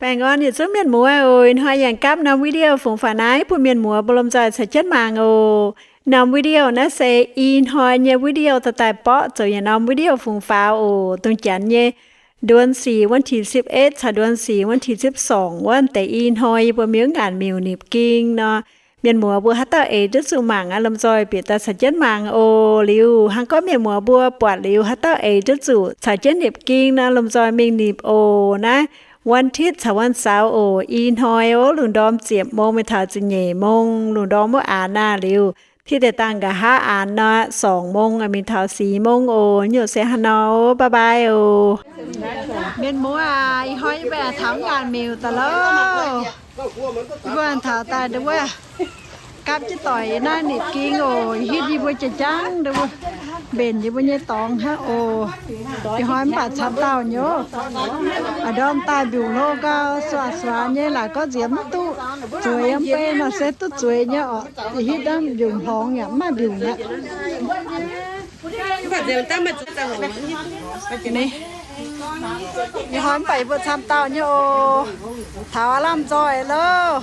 Baengh orn yietc zungv mienh muoz oc. Ih hnoi yangh gapv norm video fungx faaux naaiv bun mienh muoz mbuo lomh nzoih caux jienv mangc oc. Norm video naaiv se ih hnoi nyei video daaih daaih borqv zoux yietc norm video fungx faaux oc. Dongh janx nyei เดือนสี่ วันที่สิบเอ็ด caux เดือนสี่ วันที่สิบสอง wuov deix ih hnoi yie mbuo mingh wuov ngaanc miuc nipc ging nor, mienh muoz mbuo haaix dauh eix duqv zuqc mangc aqv, lomh nzoih bieqc daaih caux jienv mangc oc. Liuz hnangv gorngv mienh muoz mbuo buatc liuz haaix dauh eix duqv zuqc caux jienv nipc ging nor, lomh nzoih mingh nipc oc. Naaiv วันอาทิตย์ caux วันเสาร์ oc. Ih hnoi oc, lungh ndorm ziepc mong mingh taux ziepc nyeic mong, lungh ndorm wuov aanx naaic liuz, tiv deix dangh nqa'haav aanx nor, สอง mong mingh taux สี่ mong oc. Nyungc se haaix nor, bye bye oc. Mienh muoz aac, ih hnoi yie mbuo aengx taux ngaanc miuc daaih loh. Yie mbuo aengx taux daaih nduov wuov, gapv jienv doic naaiv nipc ging oc. Hitv yie mbuo jiex jangv nduov wuov, mbenc yie mbuo nyei dorngx hnangv oc. Ih hnoi mv baac camv dauh nyei oc. A'ndorm daaih mbiungc hlo gau, suax-suax nyei, laaix gorngv nziex mv duqv zueiz yiem bei nor se duqv zueiz nyei oc. Hitv naaiv mbiungc hlorngx yaac mv maaih mbiungc aqv. Ih hnoi mv baac yie mbuo camv dauh nyei oc. Taux aav lamh nzoih loh.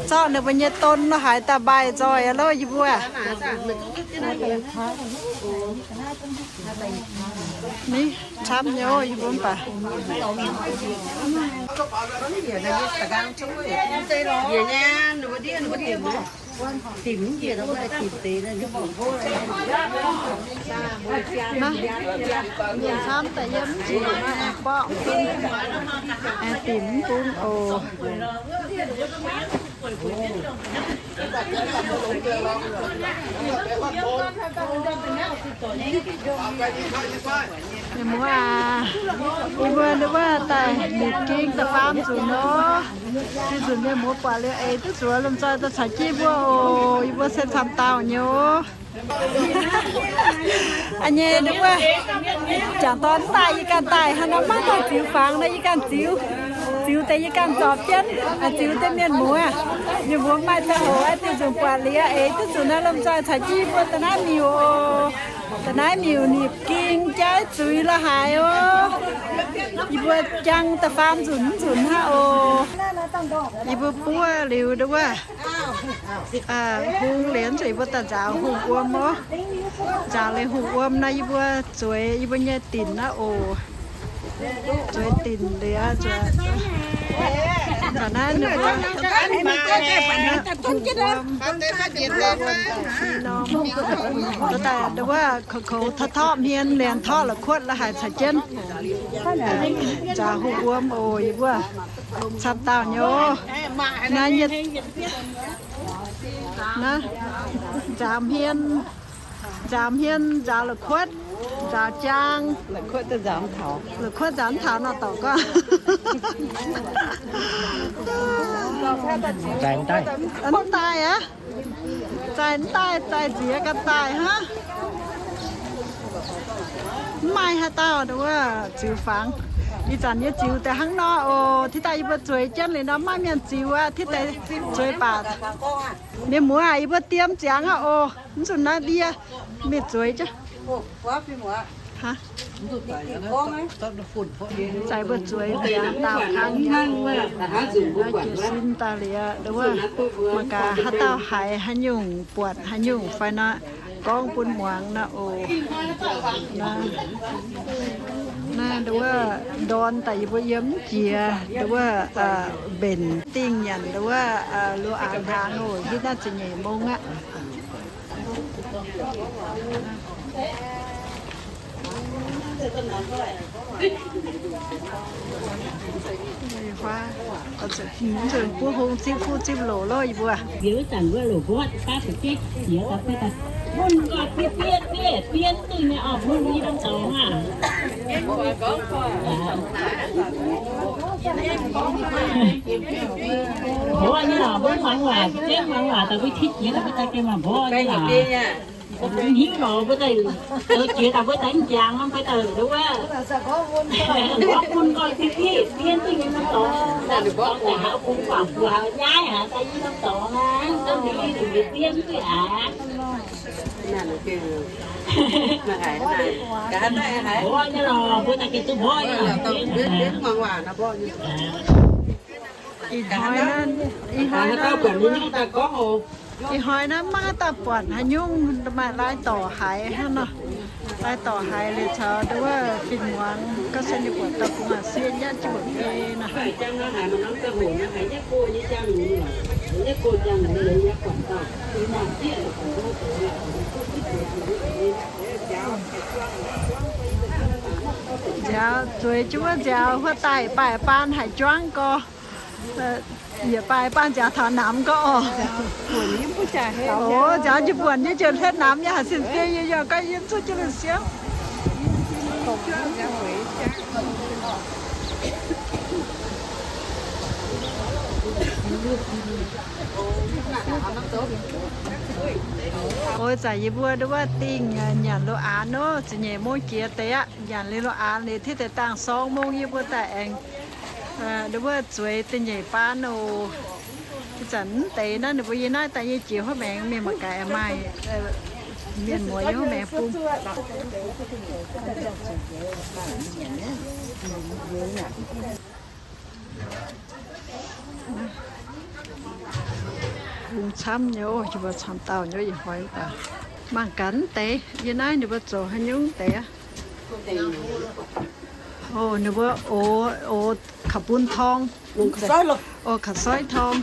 Zorqv ninh mbuo nyei don lo haaix daaih mbaih nzoih loh yie mbuo. Ni camv nyei oc, yie mbuo mv baac. Naaiv, camv daaih yiem njiec, borqv, aengx dimc mv bung oc. Mienh muoz aac, yie mbuo nduov wuov daaih nipc ging da'faam nzunc nor. Ih nzunc mienh muoz buatc liuz eix duqv zuqc lomh nzoih daaih caux jienv mbuo oc. Yie mbuo se camv dauh nyei oc. A'nyei nduov wuov, jangc dorn mv daaih yie ganh daaih, hnangv nor maiv maaih ziux fangx nor yie ganh ziux. Ziux deix yie ganh zorpc jienv, ziux deix mienh muoz. Mienh muoz maaih ziangh hoc aeqv, diuh nzunc buatc liuz eix duqv zuqc naaiv lomh nzoih caux jienv mbuo da'naaiv miuc oc. Da'naaiv miuc nipc ging jaiv zuiz la'haaix oc. Yie mbuo jangx da'faam nzunc nzunc hnangv oc. Yie mbuo buov liuz nduov wuov, hung liuz nzunc yie mbuo daaih nzaaux hungh wuom oc. Nzaaux liuz hungh wuom nor yie mbuo zueiz yie mbuo nyei dinc naaiv oc. Zueiz dinc liuz, zueiz, zueiz naaiv ninh mbuo, hungh wuom, wuom daaih nduov wuov, koux-koux torqv-torqv hmien, liemh torqv la'kuotv la'haaix caux jienv. Nzaaux hungh wuom oc, yie mbuo camv dauh nyei oc. Naaiv, naaiv, nzaaux hmien, nzaaux hmien, nzaaux la'kuotv, nzaaux jaang. La'kuotv nzaaux mv taux nor dorngx gorngv. Mv daaih aqv. Zaih mv daaih, zaih nziex ganh daaih hnangv. Mv maaih haaix dauh nduov wuov ziux fangx. Ih zanc yie ziux deix hnangv nor oc. Tiv daaih yie mbuo zueiz jienv liuz nor maiv maaih mienh ziux aqv. Tiv deix zueiz baac mienh muoz aac, yie mbuo diem ziangx aqv oc. Mv zuqc naaiv ndie mingh zueiz jienv. Zaih mbuo zueiz ziangx daauh kang, jiex sin daaih liuz, nduov wuov, mangc gaax haaix dauh haiz haaix nyungc, buatc haaix nyungc fai nor, gorngv bun muangx nor oc. Naaiv, nduov wuov, ndorn daaih yie mbuo yiem mv jiex, nduov wuov, mbenc dingh nyanc, nduov wuov, lo aax hnaangx oc. Hitv naaiv ziepc nyeic mong aqv. Buov hung zipv fuqv zipv loc loh yie mbuo. Liuz zanc mbuo loc mbuo baav fu'jueiv jiex daaih, bun nqoi bietv bietv bietv bietv dingh nyei oc, bun i dong zoux hnangv. Mbuo nyei lorqc, mbuo muangx waac, fu'jueiv muangx waac daaih mbuo tiv jiex daaih mbuo daaih gengh maaih mbuo nyei lorqc. Hiuv lorqc mbuo daaih, jiex daaih mbuo daaih mv jangx, mbuo daaih nduov wuov, bun nqoi bietv bietv bietv dingh nyei mbuo zoux. Ih hnoi naaiv, ih hnoi naaiv, ih hnoi naaiv maiv dauh buatc haaix nyungc, maaih lai-dorc haiz hnangv nor. Lai-dorc haiz liuz caux nduov wuov fin-muangz, gorngv se ninh buatc dauh bungx-sieqv nyatv jienv mbuoqc biei nor. Nziaaux zueiz jienv wuov nziaaux huov daaih baaih baan haic juangv gorx. Yietc baaih baan nziaaux taux namx gorx oc. Oc, nziaaux jiex mbuonc nyei jiex hlen namx nyei haic sin biei yie yaac gorngv yie zuqv jienv lungh siemv. Oix zuqc yie mbuo nduov wuov dingh nyanc lo aanx nor, ziepc nyeic mungv jiex deix aqv. Nyanc liuz lo aanx liuz, tiv deix dangh sorng mungv yie mbuo daaih aengx nduov wuov zueiz da'nyeic baan oc. Ih zanc mv deix naaiv ninh mbuo yie naaiv daaih nyei jiex huov maengx, mienh mangc gaax aengx maaih mienh muoz yiem huov maengx bung. Bung camv nyei oc, yie mbuo camv dauh nyei ih hnoi mv baac mangc gaax mv deix yie naaiv ninh mbuo zoux haaix nyungc deix aqv. Oc, ninh mbuo ox, ox kaux bun torng, ox kaux soiv torng.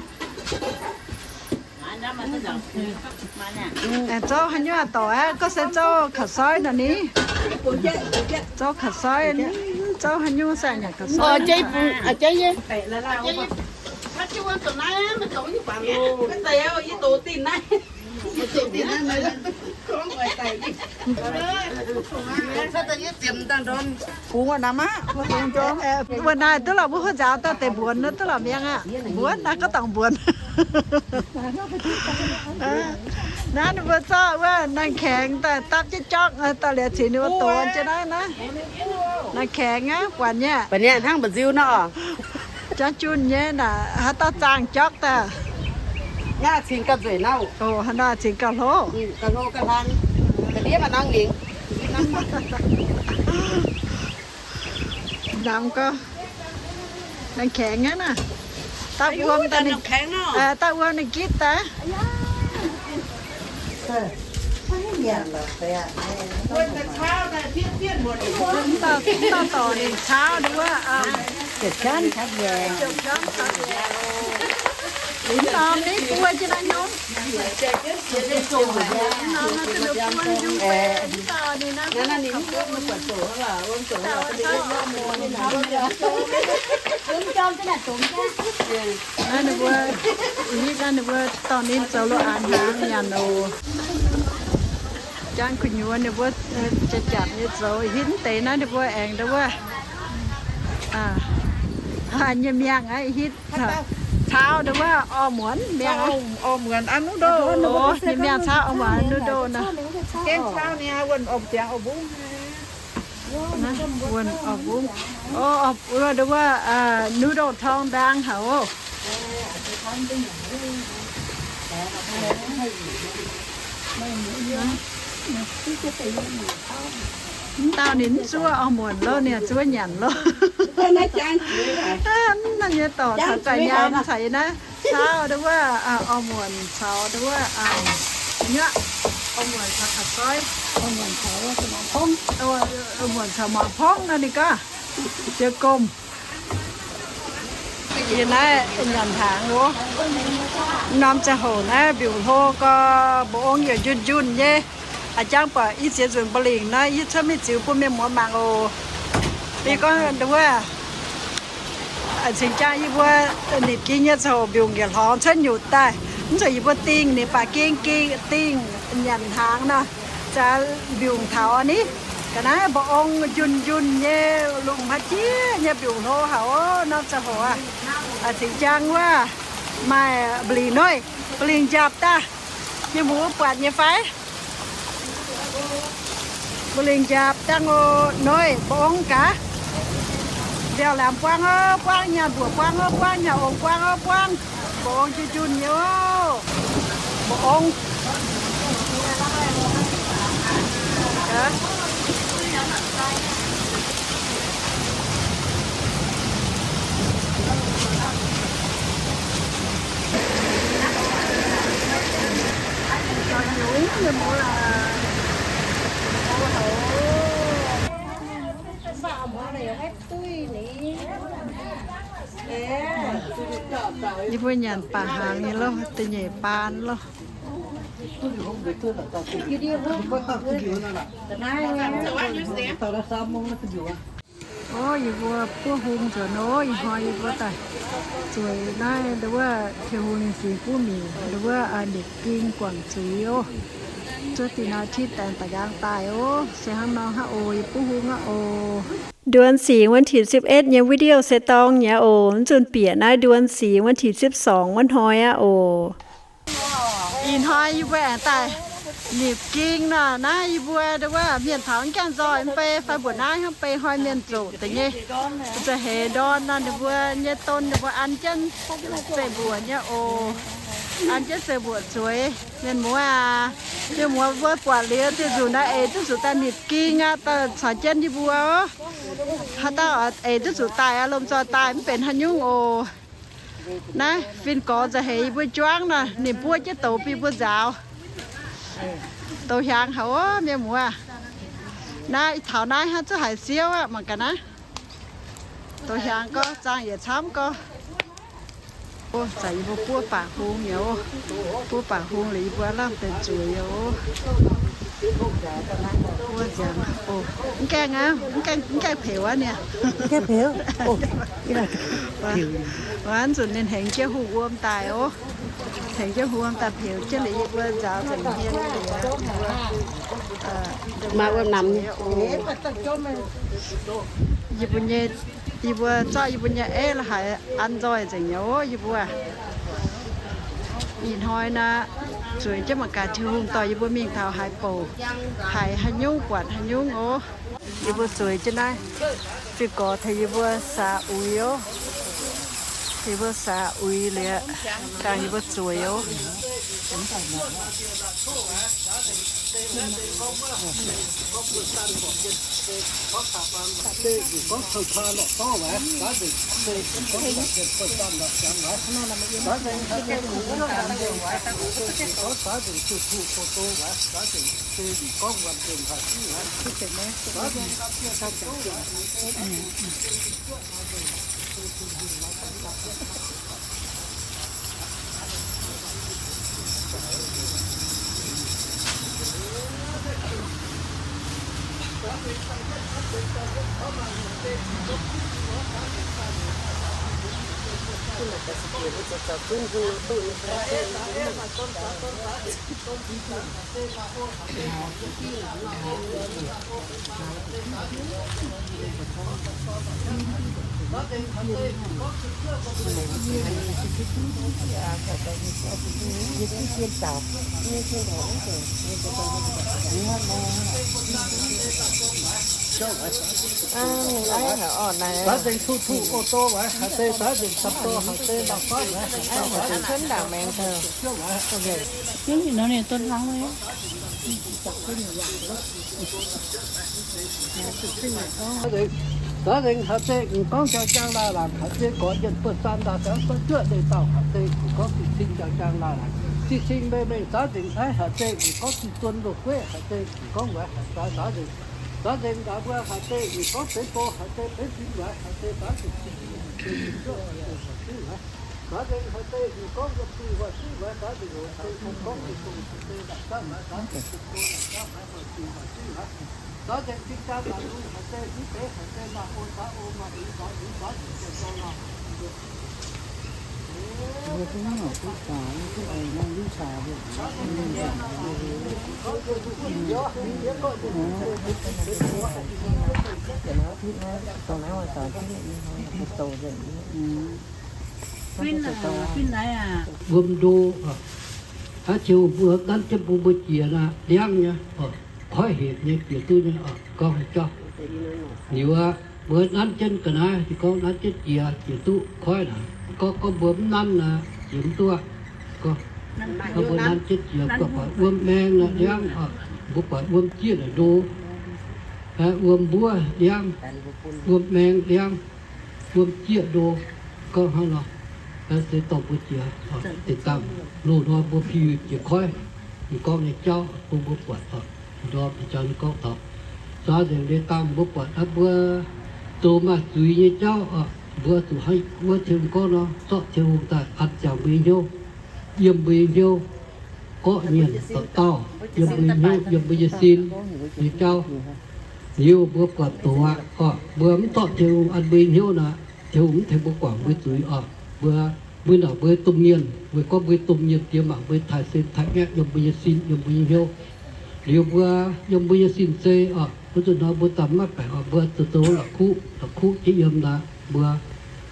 Aengx zouv haaix nyungc aqv dorc aqv, gorngv se zouv kaux soiv nor ni. Zouv kaux soiv, zouv haaix nyungc se nyanc kaux soiv. Wuov naaiv duqv lorqc, mbuo huotv nzaaux daaih deix mbuonx duqv lorqc mi'aqv. Mbuonx naaiv gorngv dorngc mbuonx. Naaiv ninh mbuo zorqv wuov naaiv kaengx daaih dapv jienv jorngv, daaih liuz cingx ninh mbuo dox jienv naaiv, naaiv kaengx aqv, buatc nyei. Buatc nyei hnangv mba'nziu nor. Jangv junh nyei naaic, haaix dauh zaangh jorngv daaih. Naaiv cingx gauh nzueic nor. Oc, haaix nor cingx gauh hlo. Gauh hlo gauh hlang. Ga'ndiev maaih norm ngengx. Namx gau. Naaiv kaengx aqv naaiv. Dapv wuom daaih ninh, dapv wuom ninh gitv daaih. Mv dauh dorc ninh cauv nduov wuov. Mv norm ni buo jienv naaiv nyungc. Naaiv ninh mbuo, ih hitv naaiv ninh mbuo dorh ninh zoux lo aanx hnaangx nyanc oc. Jangv gu'nyuoz ninh mbuo jaa-jatc nyei zoux, ih hitv mv deix naaiv ninh mbuo aengx nduov wuov nyei miangh aqv, ih hitv cauv nduov wuov orv muonz miangh aqv. Nyei miangh cauv orv muonz noodle nor. Wuonh orv bungv, nduov wuov noodle torng ndaang haic oc. Mv dauh ninh mv zuov orv muonz loh, ninh zuov nyanc loh. Mv nyei dorc caux zai nyaam caux yie naaiv cauv nduov wuov orv muonz caux nduov wuov nyuoqv, orv muonz caux kaux soiv, orv muonz caux muangx pongv nor ninh gorngv, jiex gomh. Yie naaiv nyanc hnaangx oc. Norm ziangh hoc naaiv mbiungc hlo gorx, mba'ong yaac njunh njunh nyei. A'jangv buatc i ziex nzunc mba'lingc naaiv yie cuotv mingh ziux bun mienh muoz mangc oc. Yie gorngv nduov wuov, cingx jaang yie mbuo nitv ging nyei ziangh hoc mbiungc yietc hlorngx cuotv nyutc daaih. Mv zeiz yie mbuo dingh, ninh baac ging ging dingh nyanc hnaangx nor, za'gengh mbiungc taux ni. Ga'naaiv mba'ong njunh njunh nyei, lungh haaix jieqv nyei mbiungc hlo haic oc. Norm ziangh hoc aac, cingx jaang wuov maaih mba'lingc noiv, mba'lingc njaapc daaih. Mienh muoz buatc nyei fai? Mba'lingc njaapc dangh oc, noiv mba'ong gaax. Ndiangx-laamz buangv oc, buangv nyaanh mbuoqc buangv oc, buangv nyaanh ongx buangv oc, buangv. Mbu'ongx jun-jun nyei oc. Mbu'ongx. Yie mbuo nyanc baac hnaangx nyei loh, da'nyeic baan loh. Ov, yie mbuo buov hung nzuonx ov. Ih hnoi yie mbuo daaih zueiz naaiv nduov wuov Tin-Hungh nyei singx buv mic nduov wuov nipc ging guangc zuiz ov. Zuov dinh naav titv daengx da'nqaang daaih ov. Se hnangv nor hnangv oc. Yie buov hung aqv oc. เดือนสี่ วันที่ สิบเอ็ด nyei video se dorng nyei oc. Mv zunh bieqc naaiv เดือนสี่ วันที่ สิบสอง wuov hnoi aqv oc. Ih hnoi yie mbuo aengx daaih nipc ging nor. Naaiv yie mbuo nduov wuov mienh taux mv gaengh nzoih mv bei fai mbuoqc naaiv hnangv bei hnoi mienh zoqc deix nyei. Za'heix ndorn nor ninh mbuo nyei don ninh mbuo an jienv zeqc mbuoqc nyei oc. An jienv zeqc mbuoqc zueiz. Mienh muoz aac, mienh muoz mbuo buatc liuz ziouc nzuqc naaiv eix duqv zuqc daaih nipc ging aqv, daaih caux jienv yie mbuo oc. Haaix dauh eix duqv zuqc daaih aqv, lomh nzoih daaih mv benx haaix nyungc oc. Naaiv fin-gorx za'heix yie mbuo juangv nor, ninh buov jienv douz bun yie mbuo nzaaux. Douz hiaangx haic ov, mienh muoz. Naaiv taux naaiv hnangv zuqc haiz siouv aqv, mangc gaax naaiv. Douz hiaangx gorx, zaangh yietc camv gorx. Ov, zanc yie mbuo buov baac hung yaac ov. Buov baac hung liuz yie mbuo lamh deix zueiz yaac ov. Buov nziangx ov. Mv gaengh aqv, mv gaengh, mv gaengh peux aqv niaa. Mv gaengh peux. Ov, nzunc ninh hengx jienv hungh wuom daaih ov. Hengx jienv hungh wuom daaih peux jienv liuz yie mbuo nzaaux nzengc hmien liuz. Maaih wuom namx nyei. Yie mbuo nyei, yie mbuo zorqv yie mbuo nyei eiv la'haiz an nzoih nzengc nyei ov yie mbuo. Ih hnoi naaiv zueiz jienv mangc gaax Tin-Hungh dorh yie mbuo mingh taux haaix bouc, haiz haaix nyungc buatc haaix nyungc ov. Yie mbuo zueiz jienv naaiv, fin-gorx tengx yie mbuo saax uix ov. Yie mbuo saax uix liuz, gangh yie mbuo zueiz ov. Aa, ninh aiv haic orqc naaic. Daaih nzengc tuv tuv o do waaic, haaix deix daaih nzengc sapv do, haaix deix la'faav waaic, haaix deix cuotv ndaangc maengx taux. Daaih nzengc haaix deix m'nqorngv jang jang laanh laanh, haaix deix gorx yienh buoz zaan laanh, daaih gorngv juoqv leiz dauh, haaix deix m'nqorngv zinh cing jang jang laanh laanh, zinh cing mengh mengh daaih nzengc naaiv, haaix deix m'nqorngv zinh zuon loz-gueiv, haaix deix m'nqorngv waaic haaix daaih nzengc. Daaih nzengc daaih mbuo haaix deix m'nqorngv benx bou, haaix deix benx fingx waaic, haaix deix daaih zuqc cing, haaix deix zuqc zuqv waaic, daaih nzengc haaix deix m'nqorngv wuom zuiz waaic zuqv waaic, daaih nzengc haaix deix m'nqorngv zuqc dongh haaix deix la'zanv waaic, daaih zuqc dongh la'zanv waaic, waaic zuiz waaic zuqv waaic, daaih nzengc cing jaa daaih lungh haaix deix mv deix, haaix deix maaih o daaih o, maaih uix daaih uix, daaih nzengc jienv dongh la'zanv. Wuom ndo, hnangv jiex mbuo ganv jienv bun mbuo jiex naaiv, liangv nyei, koiv hepc nyei, jiex duqv nyei, gorngv jauv. Liuz aqv, Mbuo nanv jienv ga'naaiv, ninh gorngv nanv jienv jiex, jiex duqv koiv naaic. Gorngv, gorngv mbuo mv nanv naaic, jiex mv duqv. Gorngv, gorngv mbuo nanv jienv jiex, gorngv buatc wuom maeng naaic ndiangv, mbuo buatc wuom jieqv naaic ndo, wuom mbuov ndiangv, wuom maeng ndiangv, wuom jieqv ndo, gorngv hnangv nor. Se dorh mbuo jiex, deix dangh loz-hnoi mbuo piu jiex koiv, ninh gorngv nyei jauv bun mbuo buatc oc. Ih ndorm ih zanc ninh gorngv taux, zaax nzengc deix dangh mbuo buatc aqv, mbuo zoux maaih zuiz nyei jauv oc. Mbuo zuqc hnangv wuov Tin-Hungh gorngv nor, zorqv Tin-Hungh daaih an ziangx mbuo nyei hnyouv, yiem mbuo nyei hnyouv, gorqv nyienc dauh dauh, yiem mbuo nyei hnyouv, yiem mbuo nyei sin nyei jauv. Liuz mbuo buatc doqc aqv oc, mbuo mv zorqv Tin-Hungh an mbuo nyei hnyouv naaic, Tin-Hungh mv tengx mbuo guangc mbuo zuiz oc. Mbuo, mbuo naaic mbuo domh mienh, weic gorngv mbuo domh mienh diex mangc mbuo taaih sen taaih ngaeqv yiem mbuo nyei sin, yiem mbuo nyei hnyouv. Liuz mbuo yiem mbuo nyei sin zei oc, mbuo zuqc hnoi mbuo daaih maiv baengc oc, mbuo zoux zoux la'kuqv, la'kuqv jienv yiem naaic, mbuo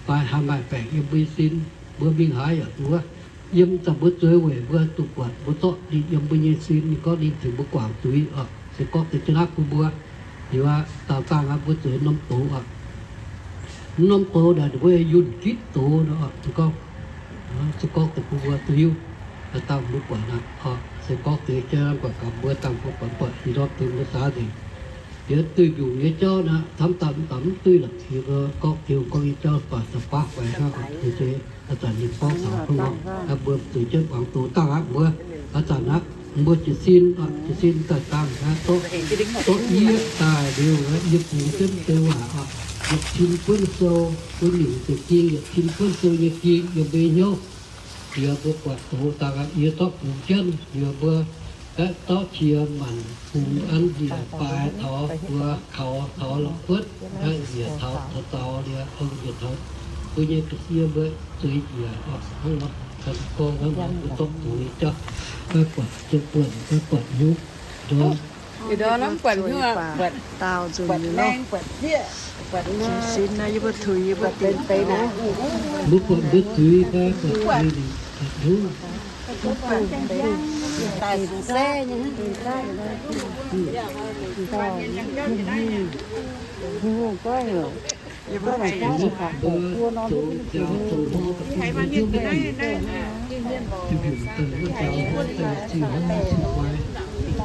maaih haaix maaih baengc yiem mbuo nyei sin, mbuo mingh haaix yaac duqv. Yiem daaih mbuo zueiz weic mbuo duqv buatc mbuo zorqv ninh yiem mbuo nyei sin, ninh gorngv ninh tengx mbuo guangc zuiz oc, se gorngv deix jienv naaiv bun mbuo. Liuz aqv, dangh dangh aqv, mbuo zueiz norm doz oc. Norm doz naaic ninh mbuo yunh gitv doz nor oc, ninh gorngv, se gorngv deix bun mbuo duqv hiuv. Dangh mbuo buatc naaic oc, se gorngv deix jienv naaiv buatc gaax mbuo dangh mbuo buatc buatc ih ndorm deix mbuo saax nzengc. Yie duih mbiungc nyei jauv naaic, camv daaih mv baac mv duih lorqc. Yie gorngv Tin-Hungh gorngv nyei jauv baac da'baav faix hnangv oc. Ih zanc ninh gorngv taux hnangv nor, mbuo zueiz jienv muangx doz dangh aqv mbuo. Ih zanc aqv, mbuo jiez sin oc, jiez sin daaih dangh aqv, zorqv yie daaih liuz, yie bungx jienv deix waac oc, yietc cin buonv sou, bun ninh ziepc ging, yietc cin buonv sou nyei ging yiem mbuo nyei hnyouv. Yie mbuo buatc doz dangh aqv, yie zorqv bungx jienv, yie mbuo aeqv, zorqv qiex maanc bungx an njiec baaix taux mbuo kaux taux la'kuotv, aeqv, njiec taux taux zaux liuz, njiec taux mbuo nyei ga'sie mbuo zueiz njiec oc, hnangv nor. Gorngv hnangv nor mbuo zorqv doz nyei jauv, maiv buatc jienv buonc, maiv buatc nyuv, ndorm Ih ndorm mv buatc nyuv, buatc daauh nzunc nyei lorqc. Jiez sin naaiv yie mbuo tuix yie mbuo dingc. Mbuo buatc mbuo zuiz fai buatc zuiz ninh buatc nyuv. Yie mbuo zoux njaaux zoux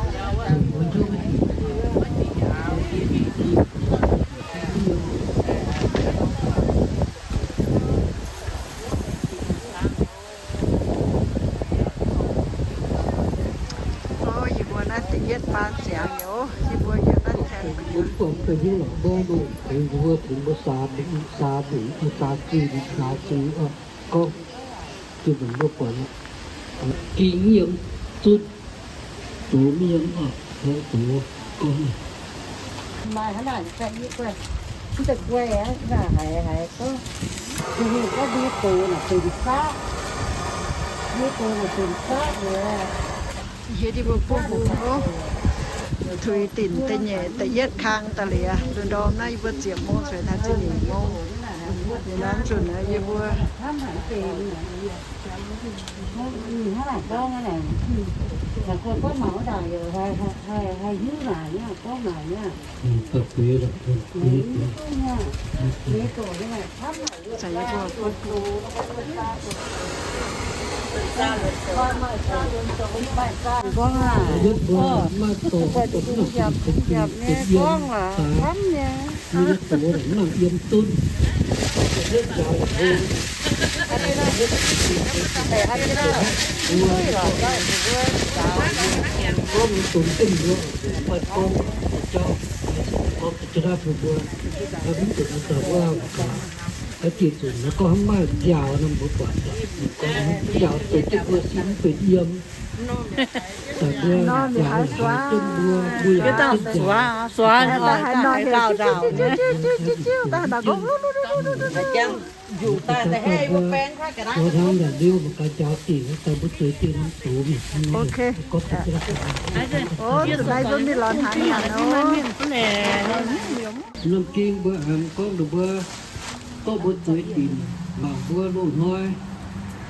hlo, Yie mbuo naaiv da'yietv baan ziangx yoc, yie mbuo yiem naaiv Tanx Guix. Mbuo bungx mbuo saaz, saaz zuiz, saaz zuiz, saaz zuiz, gorngv zuqc mbuo buatc ging yiem zutv, zoux mienh oc, zoux gorngv. Maaih hnangv naaic, mv deix guai aqv, naaic haiz, haiz gorngv, gorngv mbuo nyei doz naaic benx saqv, mbuo nyei doz naaic benx saqv liuz. Hieh yie mbuo buov hungh loh, tuix dinc da'nyeic da'yietv kang da'liez, ndorm naaiv yie mbuo ziepc mong cuotv taux ziepc nyeic mong. Liuz naaiv nzunc naaiv yie mbuo Gorngv aqv, gorngv aqv, gorngv aqv, camv nyei. Norm ninh haiz suax, suax, haiz lauh ndau. Ok. Ov, zuqc naaiv nzunc mingh lorz hnaangx nyanc nor. Norm ging mbuo aengx gorngv ninh mbuo, gorngv mbuo zueiz dinc mangc mbuo loz-hnoi,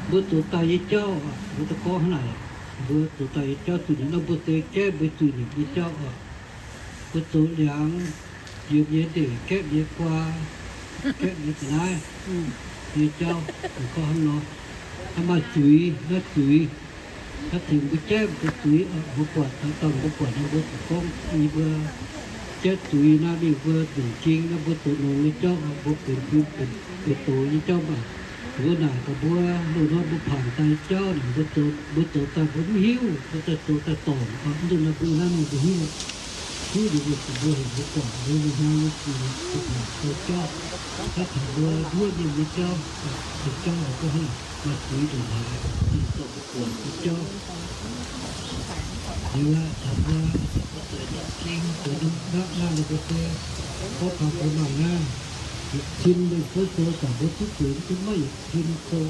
mbuo zoux daaih nyei jauv, mbuo daaih gorngv hnangv naaic, mbuo zoux daaih nyei jauv, zuiz-nimc nor mbuo se jaiv mbuo zuiz-nimc nyei jauv oc. Mbuo zoux liangx, yiem nyei ndeic, gaeqv nyei guaa, gaeqv nyei ga'naaiv nyei jauv, gorngv hnangv nor. Hnangv maaih zuiz, naaiv zuiz, naaiv tengx mbuo jaiv mbuo zuiz, mbuo buatc, dangh mbuo buatc nor mbuo zuqc gorngv, yie mbuo jaiv zuiz naaiv mingh mbuo nzengc jing naaiv mbuo zoux longx nyei jauv, mbuo benx bun benx doz nyei jauv maah. Mbuo naaic gaax mbuo, loz-hnoi mbuo pangc daaih jauv naaic, mbuo zoux, mbuo zoux daaih mbuo mv hiuv, mbuo daaih zoux daaih dorngc, mv nzunc naaiv mbuo naaiv mingh mbuo hiuv. Hiuv liuz mbuo zuqc mbuo heuc mbuo guangc mbuo loz-hnoi nyei zuiz, mbuo pangc daaih jauv, naaiv taux mbuo nduov mienh nyei jauv, nyei jauv gorngv hnangv maaih zuiz ndongc haaix, ninh dorh mbuo guangc nyei jauv. Liuz aqv, taux mbuo, mbuo doix norm jing, doix norm nqaapv naaiv, ninh mbuo se gorngv taux mbuo mangc naaiv, yietc cin mingh buonv sou, dangh mbuo zuqc zueiz mv duqv maiv yietc cin sou,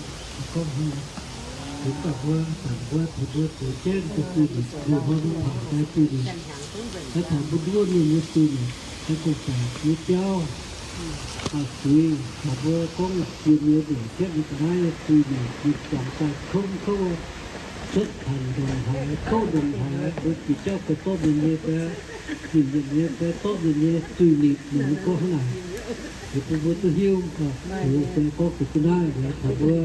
gorngv hnangv nor. Mv baac mbuo, dangh mbuo, taux mbuo zueiz jaiv mbuo zuiz-nipc, loz-hnoi mbuo pangc daaih zuiz-nipc, naaiv taux mbuo nduov mienh nyei zuiz-nipc, naaiv gorngv-baeqc nyei jauv, maaih zuiz, taux mbuo gorngv jiex nyei ndeic, gaeqv nyei ga'naaiv nyei zuiz-nipc, ninh jangx daaih kouv kouv, cuotv hanc ndongc haaix, kouv ndongc haaix, mbuo bieqc jauv gauh zorqv mienh nyei fai, ninh mienh nyei fai, zorqv mienh nyei zuiz-nipc, ninh gorngv hnangv naaic. Liuz bun mbuo duqv hiuv, se gorngv zuqc jienv naaiv, taux mbuo,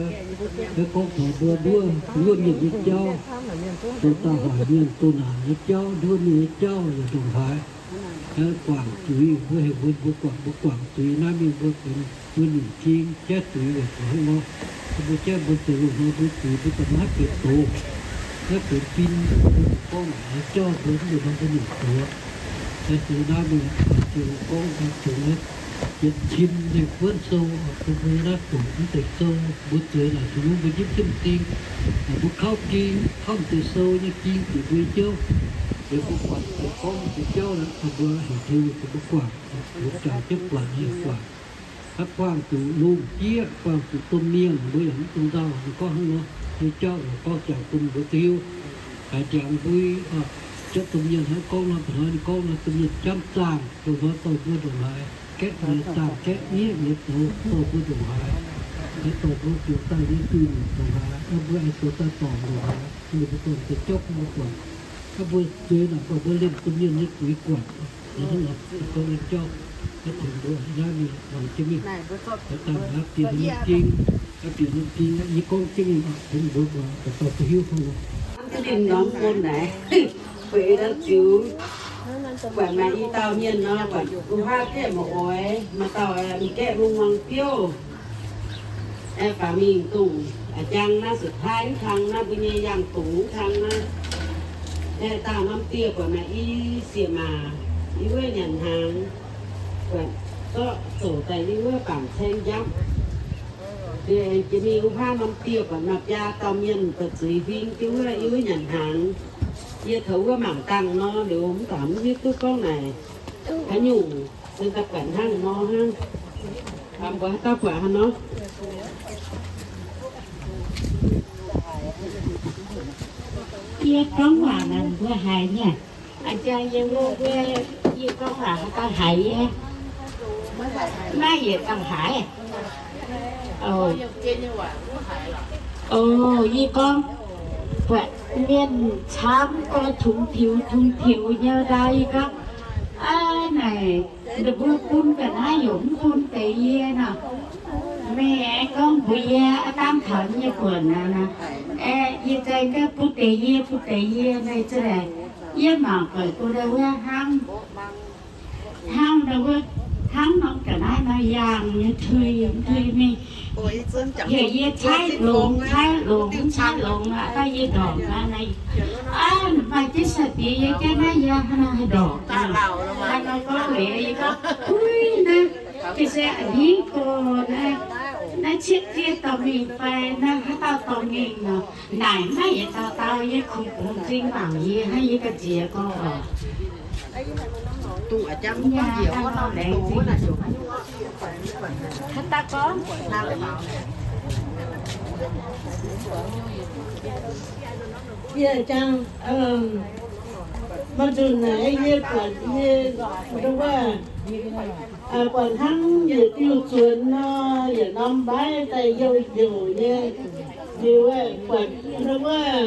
gorngv taux mbuo nduov, nduov mienh nyei jauv, zoux daaih hoic mienh, zoux naanc nyei jauv, nduov mienh nyei jauv yaac ndongc haaix. Guangc zuiz, mbuo heuc mbuo, mbuo guangc, mbuo guangc zuiz naaiv mingh mbuo benx, mbuo nzengc jing jaiv zuiz weic zuqc hnangv nor. Mbuo jaiv mbuo zoux loz-hnoi mbuo zuiz mbuo daaih maiv benx doz, maiv benx fin, mbuo zuqc gorngv naaic nyei jauv mbuo mv nzunc nor mbuo nzengc doz. Zuiz naaiv mingh, ziouc gorngv daaih dongh naaiv yietc cin mingh buonv sou, bun mbuo nyei naaiv doqc mv deix sou, mbuo zueiz naaic zuqc mbuo njipv jienv m'zing, mbuo kauv ging, kauv m'deix sou nyei ging bieqc mbuo nyei jauv. Liuz mbuo buatc deix gorngv deix jauv naaic, mbuo heuc Tin-Hungh bun mbuo guangc, mbuo jangx jienv buatc nyei guangc. Hnangv buangh zuqc lungh diev, buangh zuqc domh mienh, mbuo yaac mv dungx nzauh. Ninh gorngv hnangv nor, nyei jauv ninh gorngv jangx bun mbuo duqv hiuv. Haiz ndiangx mbui, jauv domh mienh hnangv gorngv nor, mbuo hnoi ninh gorngv nor, domh mienh jamv zaangh, loz-hnoi dorh mbuo ndongc haaix, gaeqv nyei zaangh, gaeqv mieqv nyei zoux dorh mbuo ndongc haaix, haaix dorh mbuo zoux daaih nyei zuiz-nipc ndongc haaix, mbuo aengx zoux daaih dorngc ndongc haaix, ninh mbuo dorh deix jauv bun mbuo guangc. Hnangv mbuo zueiz naaic, buatc mbuo liemh domh mienh nyei zuiz guangc. Hnangv nor, gorngv nyei jauv, naaiv tengx mbuo naaiv mingh mangc jienv mingh, dangh naaiv bieqc norm ging, naaiv bieqc norm ging, yie gorngv jienv mingh, tengx mbuo muangx daaih dauh duqv hiuv hnangv nor. Ninh norm bun naaic, bueix ndau ziux, buatc maaih i dauh mienh nor, buatc wuov haav gaeqv ma'oix, maaih dauh m'gaeqv lungh muangx biouv. Aengx faaux mingh dongh a'jang naaiv สุดท้าย mv kang naaiv, mbuo nyei yangh dongc mv kang naaiv. Aengx dauh norm dieh buatc maaih i sieqv-maac, i wuov nyanc hnaangx, buatc zorqv zoux daaih i wuov bangc caeng njapv. Liuz aengx jiex mingh wuov haav norm dieh buatc maaih biaa dauh mienh buatc zuiz huing jienv wuov i wuov nyanc hnaangx. Yie taux wuov mangc dangh nor, liuz mv baac mv hiuv duqv gorngv naaic haaix nyungc, se daaih buatc hnangv nor hnangv. Mbuo haaix dauh buatc haaix nor? Yie gorngv waac naaic mbuo haiz nyei. A'jang yie mbuo, yie gorngv waac haaix dauh haiz nyei? Naaiv yietc dauh haiz. O, yie gorngv, buatc mienh camv gorx tungx tiux tungx tiux nyei ndau, yie gorngv, aa, naaic, ninh mbuo bun ga'naaiv yaac mv bun deix yie nor. Meih aengx gorngv mbuox yie, aa, dangh taux yie buonc naaic, aeqv, yie zaeng gaax bun deix yie, bun deix yie, meih za'naaic, yie mangc buatc bun ndau wuov hnangv, hnangv ndau wuov, hnangv norm ga'naaiv nor yangh nyei tui, tui mingh. Heuc yie caaiv longx, caaiv longx, caaiv longx aqv, daaih yie ndorpc aqv naaic. Aa, maaih jienv sai-diex yie jaav naaiv yie hnangv naaiv haih ndorpc. Hnangv nor gorngv liuz yie gorngv, uix, naaiv ga'sie a'hneiv gorx naaiv, naaiv cietv zieqv dorh mingh fai naaiv haaix dauh dorh mingh nor, naaic naaiv yietc dauh dauh yie kungx bungx m'zing mangc yie hnangv yie ga'nziex gorx oc. Yie jang, maaih nzunc naaic yie buatc yie, wuov, buatc hnangv yietc diuh zuonx nor, yietc norm mbaiv daaih youh youh nyei. Liuz buatc wuov,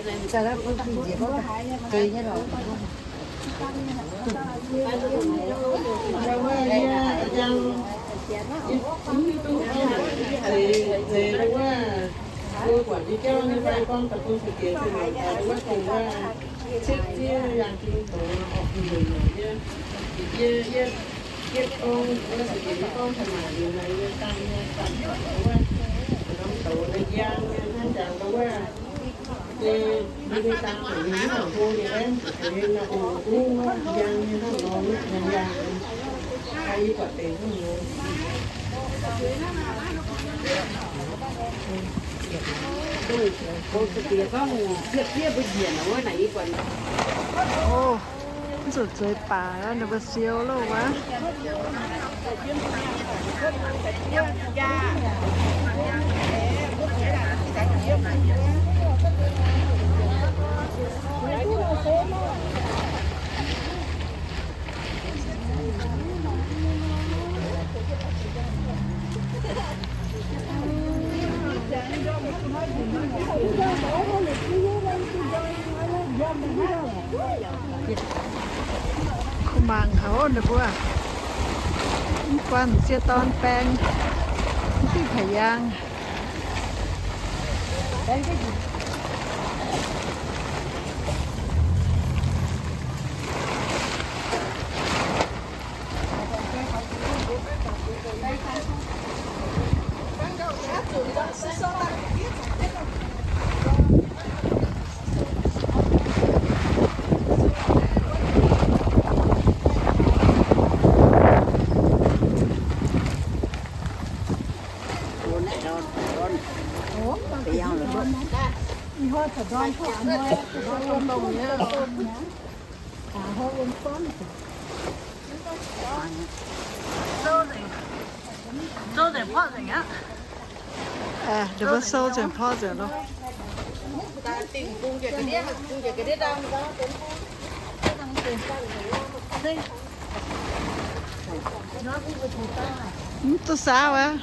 O, zuqc zueiz baac ninh mbuo siou loh wuov. Kuv mangc haic ninh mbuo, mv guanh sie dorn baeng, mv diuh pa'yaangh. Ninh mbuo sou nzengc porv nzengc loh. Mv duqv saauv aqv.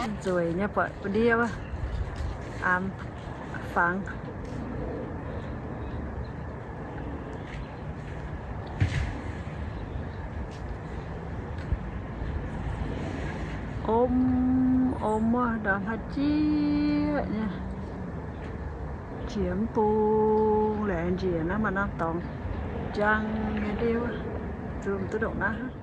Nzueic nyei, buatc ndiev wuov, aamx fangx. Om, om wuov ndau haaix jieqv nyei. Jiex mv bung laengz njiec naaiv maaih norm dorngx njang nyei ndiev, zungv duqv ndongc naaiv.